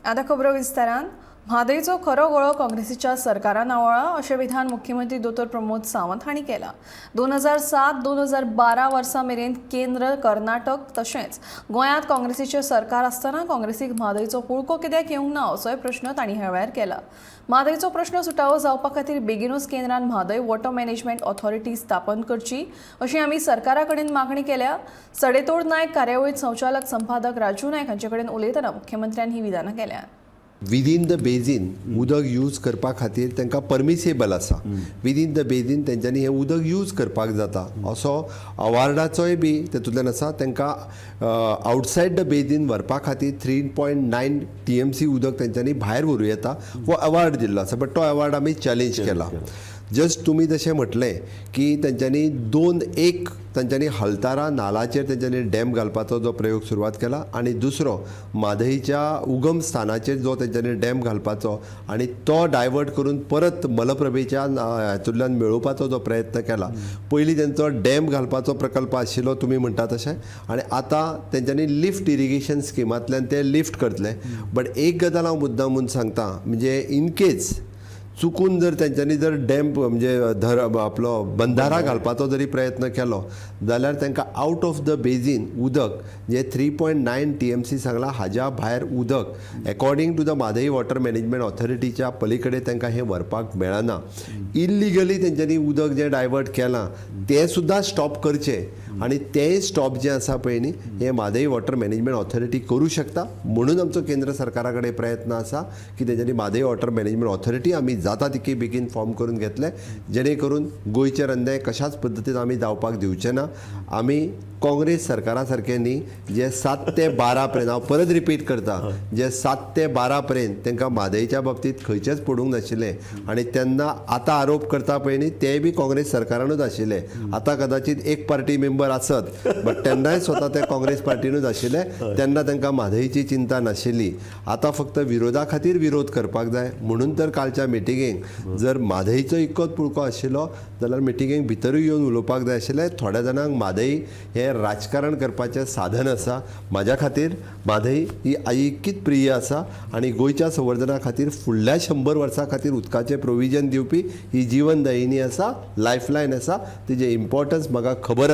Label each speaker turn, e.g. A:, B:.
A: आतां खबरो विस्तारान. म्हादयचो खरो गळो काँग्रेसीच्या सरकारान आवळा अशें विधान मुख्यमंत्री दोतोर प्रमोद सावंत हांणी केलां. 2007 2012 वर्सां मेरेन केंद्र, कर्नाटक तशेंच गोंयांत काँग्रेसीचें सरकार आसतना काँग्रेसीक म्हादयचो पुळको कित्याक येवंक ना असोय प्रश्न तांणी ह्या वेळार केला. म्हादयचो प्रश्न सुटावो जावपा खातीर बेगिनूच केंद्रान म्हादय वॉटर मॅनेजमेंट ऑथॉरिटी स्थापन करची अशी आमी सरकारा कडेन मागणी केल्या. सडेतोड नायक कार्यावळीत संचालक संपादक राजू नायक हांचे कडेन उलयतना मुख्यमंत्र्यान ही विधानां केल्या.
B: विदीन the basin उदक यूज करपा खातीर तांकां परमिसेबल आसा. विदीन the basin तेंच्यांनी हें उदक यूज करपाक जाता असो अवार्डाचोय बी तेतूंतल्यान आसा. तांकां आवटसायड the basin व्हरपा खातीर 3.9 TMC उदक तेंच्यांनी भायर व्हरूं येता हो अवार्ड दिल्लो आसा, बट तो अवार्ड आमी चॅलेंज केला. जस्ट तुमी जशें म्हटलें की तेंच्यांनी दोन, एक तांच्यांनी हलतारा नालाचेर तेंच्यांनी डॅम घालपाचो जो प्रयोग सुरवात केला आनी दुसरो म्हादईच्या उगम स्थानाचेर जो तेंच्यांनी डॅम घालपाचो आनी तो डायवर्ट करून परत मलप्रभेच्या हातूंतल्यान मेळोवपाचो जो प्रयत्न केला. पयलीं तेंचो डॅम घालपाचो प्रकल्प आशिल्लो तुमी म्हणटा तशें आनी आतां तेंच्यांनी लिफ्ट इरिगेशन स्किमांतल्यान ते लिफ्ट करतले. बट एक गजाल हांव मुद्दाम सांगता, म्हणजे इनकेस चुकून जर तेंच्यांनी जर डॅम म्हणजे धर आपलो बंधारा घालपाचो जरी प्रयत्न केलो जाल्यार तांकां आवट ऑफ the basin उदक जे 3.9 TMC सांगलां हाज्या भायर उदक according to the Mhadei water management ऑथॉरिटीच्या पलीकडे तांकां हें व्हरपाक मेळना. इल्लिगली तेंच्यांनी उदक जें डायवर्ट केलां तें सुद्दां स्टॉप करचें आनी तेंय स्टॉप जें आसा पळय न्ही हें म्हादई वॉटर मॅनेजमेंट ऑथॉरिटी करूं शकता. म्हणून आमचो केंद्र सरकारा कडेन प्रयत्न आसा की तेंच्यांनी म्हादई वॉटर मॅनेजमेंट ऑथॉरिटी आमी जाता तितकी बेगीन फॉर्म करून घेतले, जेणे करून गोंयचेर अन्याय कशाच पद्दतीन आमी जावपाक दिवचे ना. आमी काँग्रेस सरकारा सारकें न्ही जे 7 ते 12 पर्यंत, हांव परत रिपीट करता, जे 7 ते 12 पर्यंत तांकां म्हादयच्या बाबतींत खंयचेच पडूंक नाशिल्लें आनी तेन्ना आतां आरोप करता पळय न्ही तेय बी काँग्रेस सरकारानूच आशिल्ले. आतां कदाचित एक पार्टी मेंबर आसत, बट तेन्नाय स्वता ते काँग्रेस पार्टीनूच आशिल्ले. तेन्ना तांकां म्हादयची चिंता नाशिल्ली. आतां फक्त विरोधा खातीर विरोध करपाक जाय म्हणून तर कालच्या मिटिंगेक जर म्हादयचो इतकोच पुळको आशिल्लो जाल्यार मिटिंगेक भितरूय येवन उलोवपाक जाय आशिल्लें. थोड्या जाणांक म्हादय हें राजकारण करपाचें साधन आसा. म्हाज्या खातीर म्हादय ही इतकीच प्रिय आसा आनी गोंयच्या संवर्धना खातीर फुडल्या 100 वर्सां खातीर उदकाचें प्रोविजन दिवपी ही जिवनदायिनी आसा, लायफलायन आसा. तिजें इम्पॉर्टन्स म्हाका खबर आसा.